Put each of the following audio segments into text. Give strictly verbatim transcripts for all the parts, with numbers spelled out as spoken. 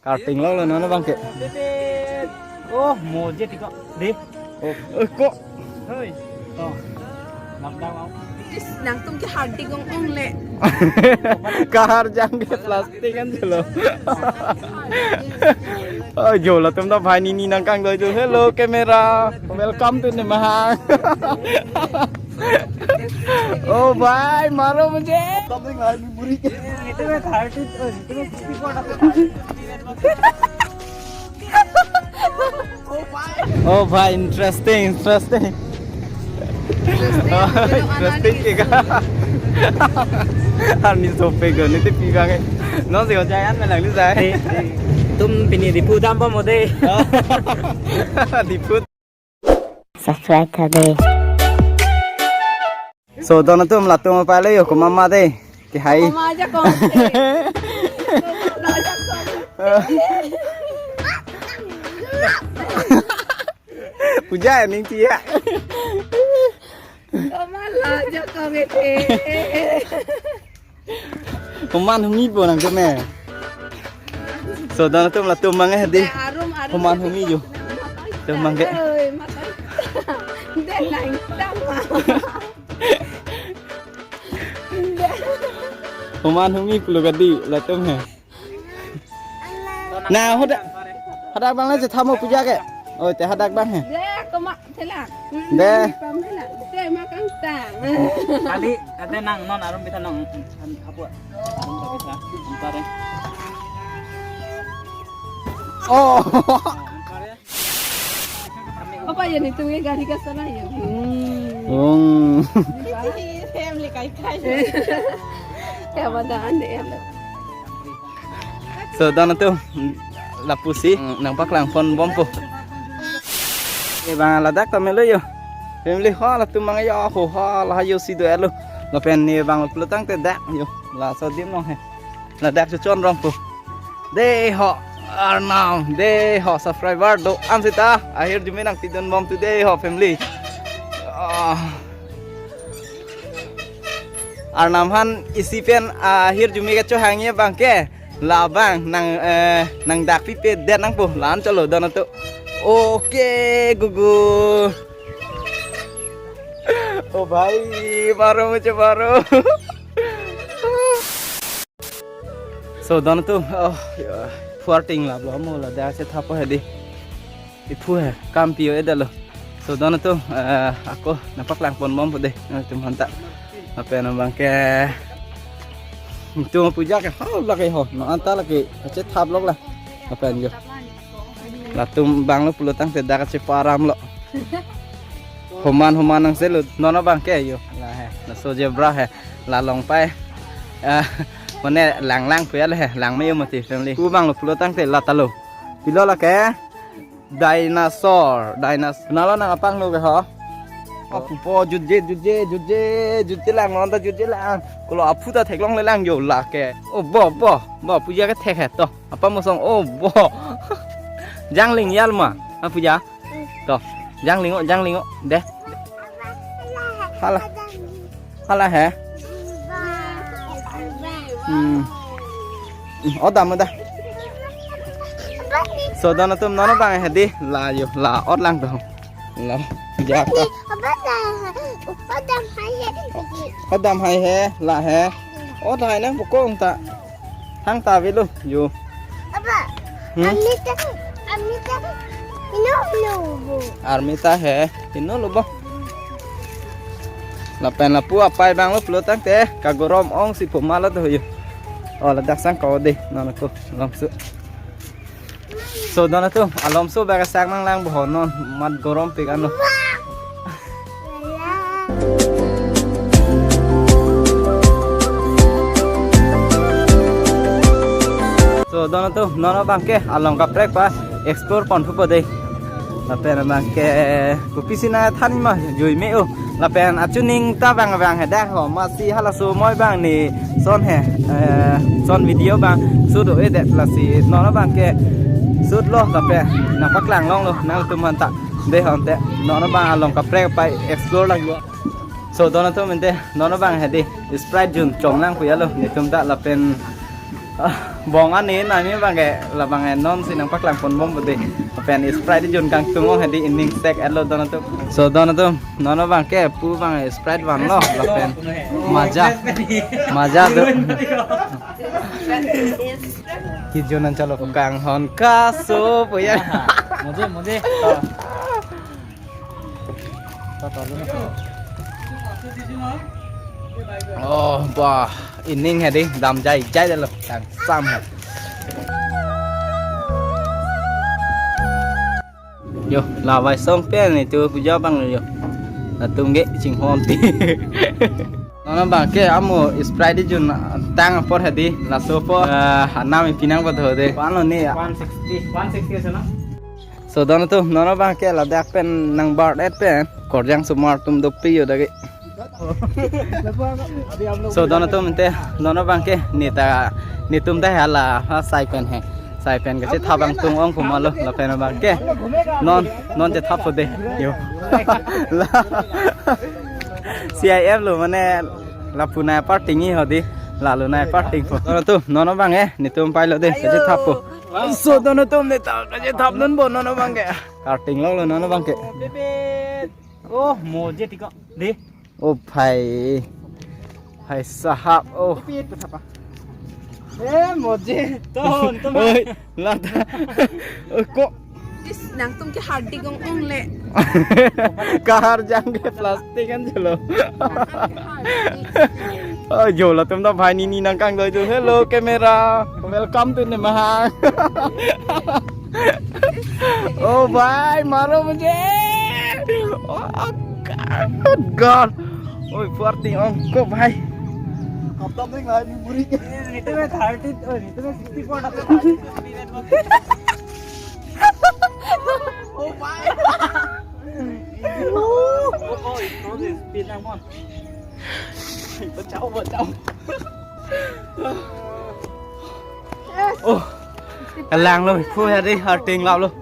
Karting lo lo non abangke. Oh, moje tiko. Deh. Oh, oh, kok. Hoi. Oh. Lockdown mau. Is, nangtum ke harding ong ong le. Kahar jang ke plastik kan jelo. Oh, jo latum ta bhai nini nangkangdoi tu. Hello, camera. Welcome to Nimahang. Oh, bhai, maro mujhe. Something like buri ke. Ito na thirty, oh, ito na sixty-four na. Oh, bhai, interesting, interesting. Interesting, oh, interesting ke ka. Arni sope ko, niti pi bang. Non si ko jayan me lang ni jai. Tum pini Diphu dam pa mo de. Diphu. Subscribe tha de. So, don atum latum apale yo, komat ma de. Kehai. Komat ajakong. Komat ajakong. Puja ya ning tia. Komat ajakong ete. Komat humi bo nang keme. So, don atum latum mang eh di. Eh, arum, arum. Komat humi jo. Tum mang ke. Oi, makan. Deh, nang tama. Komat humi pulo kadi latum he. Na, hadak, hadak abang la je thamo puja ke. Oh, te hadak abang he. Deh, komat. Thela. Deh. Pam thela. Te ma kangtang. Kali, ate nang non arum bitha nang, an, apo? Arum ta bitha. Ampare. Oh. Ampare. Apa ya nih tuh ya gari ka sana ya? Hmm. Hmm. Family kai kai. Ya, pada ande ya. So, don atum, lapusi nangpaklang pon bompo. Ke bang ladak ta melo yo. Family ho latum mang yo ho ho la yo si do elo. Lapen ne bang pulo tangte dak yo. Laso adim nong he. Ladak chuchon rompo. Dei ho arnam, dei ho subscriber do-an sita. Ahirjume nangpidun bom tu dei ho family. Ah. Arnam aphan isi pen ahirjume kachohangji abangke. Labang nang, eh, nangdak pipedet nangpo, la-an cholo don atum. Oke, gugu. Oh bhai, maro mujhe maro. So, don atum, oh, ya, puarting la blo mo ladak se thapo he di. Iphu he, kam pi-o-e detlo. So, don atum, eh, ako nangpaklang pon bompo de, don atum aphan ta. Lapen abangke, itum puja ke, ha, lake ho, non anta lake, kache thap lok la. Lapen jo. Latum bang lo pulo tangte dak kacheparam lo. Homan homan nang selo, non abangke yo. La he, laso zebra he, la long pai. Eh, mane lang lang puya le he, lang me yo mati family. Ku bang lo pulo tangte la ta lo. Pilo lake? Dinosaur, dinosaur. Nalo nang apang lo ke ho? Apu po jutje, jutje, jutje, jutje lang, non ta jutje lang. Kolo apu ta theklongle lang jo lake. Oh, bo, bo, bo, puja ke thek he to. Apa mosong, oh, bo. Jangling yal ma, apuja. To, jangling o, jangling o, deh. Hala. Hala he. Hmm. Hmm, odam, odam. So, don atum non abang he di, la yo, la ot lang dong. La, ja ka. Odam hai he, la he. Ot hai nang bukong ta. Thangta avelo, yo. Apa? Hmm? Army ta, army ta, ino lo bo. Army ta he, ino lo bo. Lapen lapu apai bang lo pulo tangte, kagorom ong si puma lo to yo. Oh, ladak sang kau de, non ako, alomso. So, don atum, alomso bag sang nang lang bo non, mat gorom pik ano. So, don atum, non abangke along kaprek pa explore pon thupo de. Lapen abangke kopisi nangthan ma jui me o. Lapen achuning ta bang bang he dak ho, masi halaso moi bang ne son he, eh, son video bang shoot o-e det, lasi non abangke shoot lo lapen nangpaklang longlo nangtum aphan ta. De ho ante, non abang along kaprek pa explore lang yo. So, don atum ante, non abang he di, Sprite jun chom lang puya lo, netum ta lapen Bong ani nami bangke labang non si nangpaklang ponbom budi. Pen Sprite jun kangtung ong hedi ining sek elo don atum. So don atum, non abangke pu bang Sprite vanlo lapen Maaza. Maaza do. Kijun an chalo kanghon kaso puya. Mode, mode. Oh, bah, ining hedi dam jai jai dalo. Tang sam hai. Yo, la vai song pen ni tu puja bang yo. Latum ke chinghon ti. Non abangke amo Sprite jun tang apor hedi laso apor, eh, anam ipinang patho de. Pano ni ya. One sixty, one sixty ase na? So don atum, non abangke ladak pen nang bar et pen korjang sumar atum dopik yo dagi. So don atum ente, non abangke neta netum dah hala ha sai pen he. Sai pen kachethap angtung ong kumalo lapen abangke. Non, non chethap po de. Yo. La. C I F lo mane lapu nai parting i hodi. Lalo nai parting po. Don atum, non abang eh, netum pailo de. Kachethap po. So don atum neta kachethap non bo non abangke. Parting lo lo non abangke. Oh, mode tiko. De. Oh, bhai. Bhai sahab, oh. Pit apa? Eh, mode. Ton, ton. Oi, lata. Oh, kok. Is nangtum ke hardik ong ong le. Kahar jang ke plastik an chalo. Hardik. Oh, jo latum ta bhai nini nangkangdoi tu. Hello, camera. Welcome to Nemahang. Oh, bhai, maro mujhe. Oh, God. Oh, parting ong ko, bhai. Kaptam ding lai ni buri ke. Ito mein thirty, oh, ito mein sixty-four. Oh, bhai. Oh, oh, ito de speed lang mon. Bachao, bachao. Oh. Kalang lo, phu ya de, harting lap lo.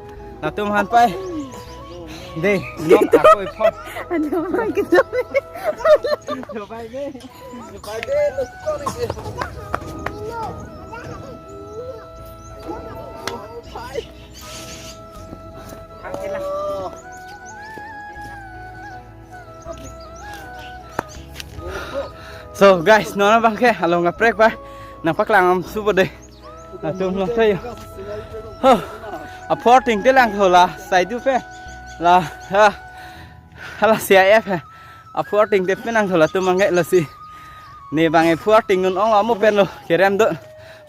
Latum han pai. De, nok ako ipho. Ano mang kita? So guys, non abangke along kaprek ba nangpaklang am subo de. Latum lo tayo. Ho. Apor ting te lang thola saidu pe. La ha. Hala C I F hai. Apor ting te penang thola tum angke lasi. Ne bang apor ting nun ong amo pen lo kerem do.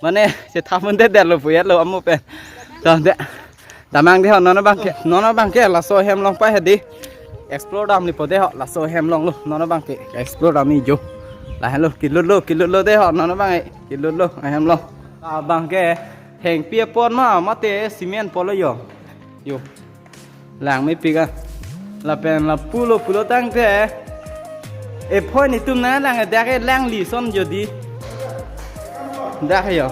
Mane chethap mun te der lo puyat lo amo pen. Ton te. Damnang de ho non abangke, non abangke laso hem along pai hedi. Explore damli po de ho laso hem along lo non abangke. Explore damji jo. Lahenlo kilut lo, kilut lo de ho non abangke. Kilut lo hem along. Abangke hengpi apon ma mate cement po lo yo. Yo. Lang mepik a. Lapen la pulo pulo tangte. E phoi netum nanglang dak ke langli son jodi. Dak yo.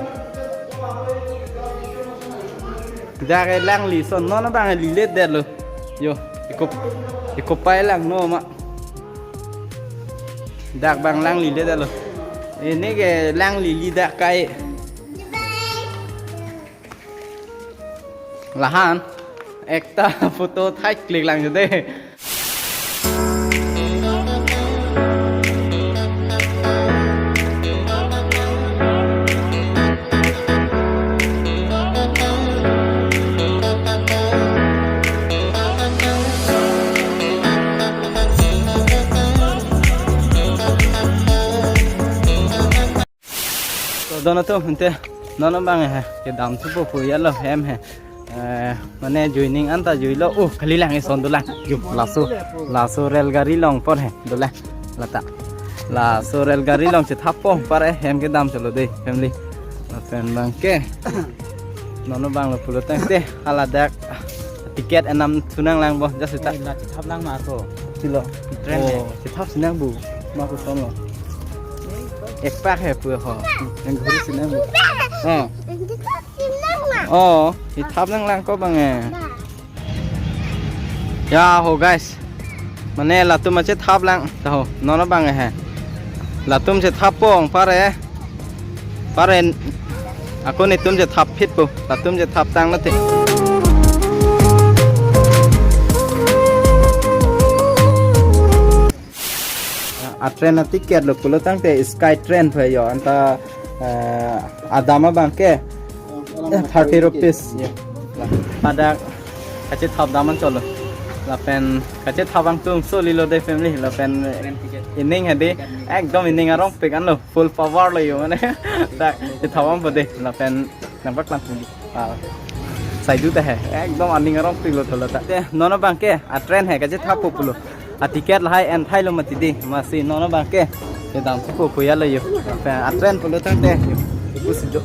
Dak ke langli son non abang lile det lo. Yo, ikop ikop pai lang no ma. Dak bang langli le det lo. Ini ke langli li dak kai. Lahan ekta photo thai click lang jode. So, don atum ente non abang he kedam thupo pu yalo hem he. Eh, mane joining anta joilo. Oh, kali lang ison dolang. Yo, laso, laso rel gari along apor he dolang. Lata. Laso rel gari along chethap po apar eh hem kedam chalo de family. Lapen abangke. Non abang lo pulo tangte hala dak ticket enam sunang lang bo, just ta. Eh, la chethap lang ma ko. Chilo. Train oh, eh. Chethap sinang bu. Ma ko son lo. Ekpak he pu ho. Yang guru sinang bu. Oh. Oh, chethap nanglang ko abang eh. Ya ho guys. Mane latum ma chethap lang. Ta ho, non abang eh. Latum chethap po apar eh. Apar eh. Ako netum chethap phitpo, latum chethap tanglo te. A train a ticket lo pulo tangte Sky Train phe yo, anta, eh, adam abang ke, eh, thirty rupees yo. Pada kachethap dam an cholo. Lapen kachethap angtung solilo de family. Lapen, eh, ening hedi, ekdom ening arongpik anlo, full power lo yo mane. Dak chethap dampo de. Lapen nangpaklang puli. Ah. Sai du ta he. Ekdom aning arongpik lo tholo ta. Te, non abang ke, a train he kachethappo pulo. A ticket lahai en thailo mati di. Masi non abang ke, kedam thupo puya lo yo. Lapen a train pulo tangte yo. Ipu sido.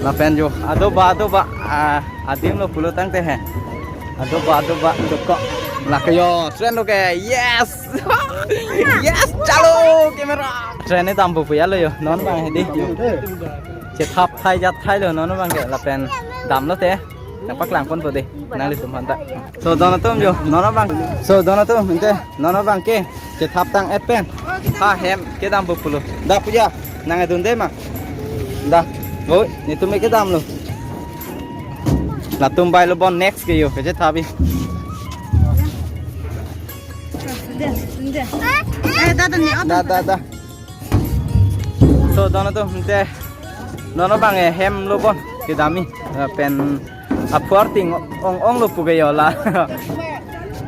Lapen yo, adoba, adoba, ah, adim lo pulo tangte he. Adoba, adoba, doko. Lake yo, train lo ke, yes! Yes, chalo, camera! Train ne dampo puya lo yo, non abang hedi yo. Chethap thai jat thailo non abang ke, lapen damlo te. Nangpaklang ponpo de, nanglitum aphan ta. So, don atum yo, non abang. So, don atum, ante, non abang ke, chethap tang-et pen. Ha, hem, kedampo pulo. Da puya, nang adun de ma. Da, oi, netum ke kedam lo. Latum bai lo bon next ke yo, kachethap bi. Eh, da, da, ni, Da, da, da. So, don atum, ante, non abang e hem lo bon, kedam mi, eh, pen aphuar ting ong ong lo pu ke yo la.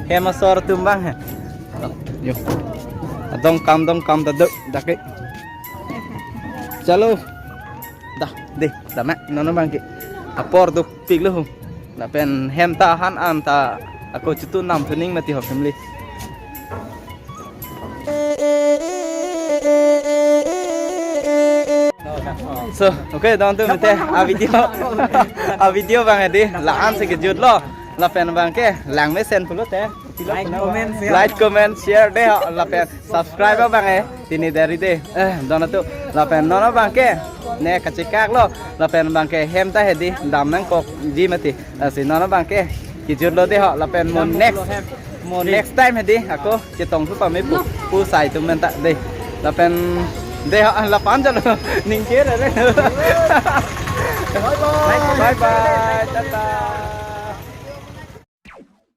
Hem asor atum abang he. Yo. Adong kam, dong kam ta do, dak ke. Chalo. Da, de, dam non abang ke. Apor dopik lo hu. Lapen hem ta han an ta ako chutu nam thuning mati ho family. So, okay, don atum, ante a video, a video abang hedi la-an si kejut lo. Lapen abang ke lang mesen pulo te. Like, comment, share. Like, comment, share de ho, lapen subscribe abang e. Pini deri de. Eh, don atum. Lapen non abang ke, ne kachekak lo. Lapen abang ke hem ta hedi dam nangkokji mati. Lasi non abang ke, kejut lo de ho. Lapen mo next, mo next time hedi ako chetong thu pame pu, pu sai atum pen ta de. Lapen de ho, lapan chalo. Ningke re re. Bye bye. Bye bye. Tata.